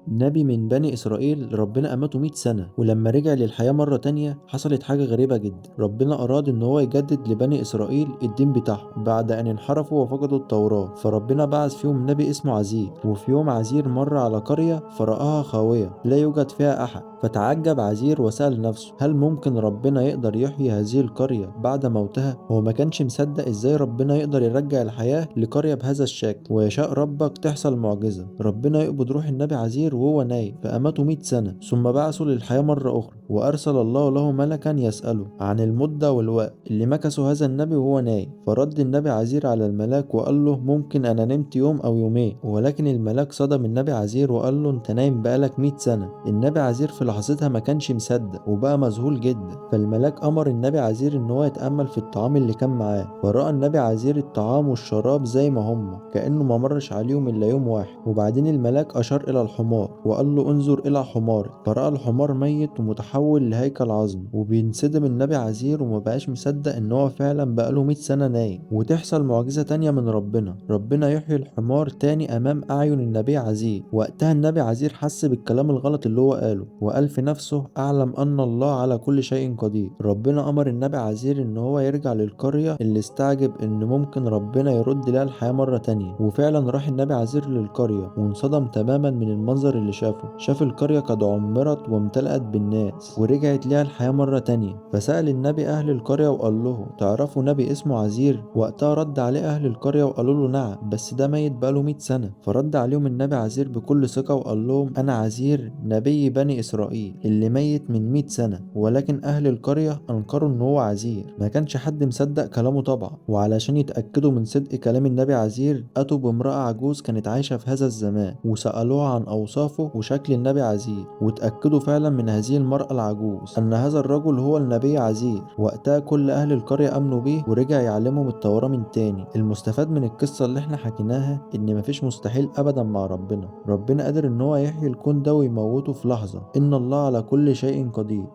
نبي من بني إسرائيل ربنا أماته 100 سنة، ولما رجع للحياة مرة تانية حصلت حاجة غريبة جدا. ربنا أراد إن هو يجدد لبني إسرائيل الدين بتاعهم بعد أن انحرفوا وفقدوا التوراة، فربنا بعث فيهم نبي اسمه عزير. وفي يوم عزير مر على قرية فرآها خاوية لا يوجد فيها أحد، فتعجب عزير وسأل نفسه هل ممكن ربنا يقدر يحيي هذه القرية بعد موتها؟ هو ما كانش مصدق ازاي ربنا يقدر يرجع الحياة لقرية بهذا الشكل. ويشاء ربك تحصل معجزة، ربنا يقبض روح النبي عزير وهو نايم فأماته 100 سنة، ثم بعثه للحياة مرة أخرى، وأرسل الله له ملكا يسأله عن المدة والوقت اللي مكثه هذا النبي وهو نايم. فرد النبي عزير على الملاك وقال له ممكن أنا نمت يوم أو يومين، ولكن الملاك صدم النبي عزير وقال له أنت نايم بقالك 100 سنة. النبي عزير في لحظتها ما كانش مصدق وبقى مذهول جدا. فالملاك أمر النبي عزير إن هو يتأمل في الطعام اللي كان معاه، فرأى النبي عزير الطعام والشراب زي ما هما كأنه ما مرش عليهم إلا يوم واحد. وبعدين الملاك أشار إلى الحمار وقال له انظر إلى حمارك، فرأى الحمار ميت ومتحول لهيكل عظم. وبينصدم النبي عزير وما بقاش مصدق إن هو فعلا بقاله 100 سنة نايم. وتحصل معجزة تانية من ربنا، ربنا يحيي الحمار تاني أمام أعين النبي عزير. وقتها النبي عزير حس بالكلام الغلط اللي هو قاله وقال في نفسه أعلم أن الله على كل شيء قدير. ربنا أمر النبي عزير إن هو يرجع للقرية اللي استعجب إن ممكن ربنا يرد لها الحياة مرة تانية. وفعلا راح النبي عزير للقرية وانصدم تماما من المنظر اللي شافه. شاف القرية قد عمرت وامتلأت بالناس ورجعت لها الحياة مرة تانية. فسأل النبي أهل القرية وقال له تعرفوا نبي اسمه عزير؟ وقتها رد عليه أهل القرية وقالوا له نعم، بس ده ميت بقاله 100 سنة. فرد عليهم النبي عزير بكل ثقة وقال لهم أنا عزير نبي بني إسرائيل اللي ميت من 100 سنة. ولكن أهل القرية أنكروا إن هو عزير، ما كانش حد مصدق كلامه طبعا. وعلشان يتأكدوا من صدق كلام النبي عزير أتوا بامرأة عجوز كانت عايشة في هذا الزمان وسألوها عن أوصافه وشكل النبي عزير، وتأكدوا فعلا من هذه المرأة العجوز أن هذا الرجل هو النبي عزير. وقتها كل أهل القرية أمنوا بيه ورجع يعلمهم التوراة من تاني. المستفاد من القصة اللي احنا حكيناها إن مفيش مستحيل أبدا مع ربنا، ربنا قادر إن هو يحيي الكون ده ويموته في لحظة. إن الله على كل شيء قدير.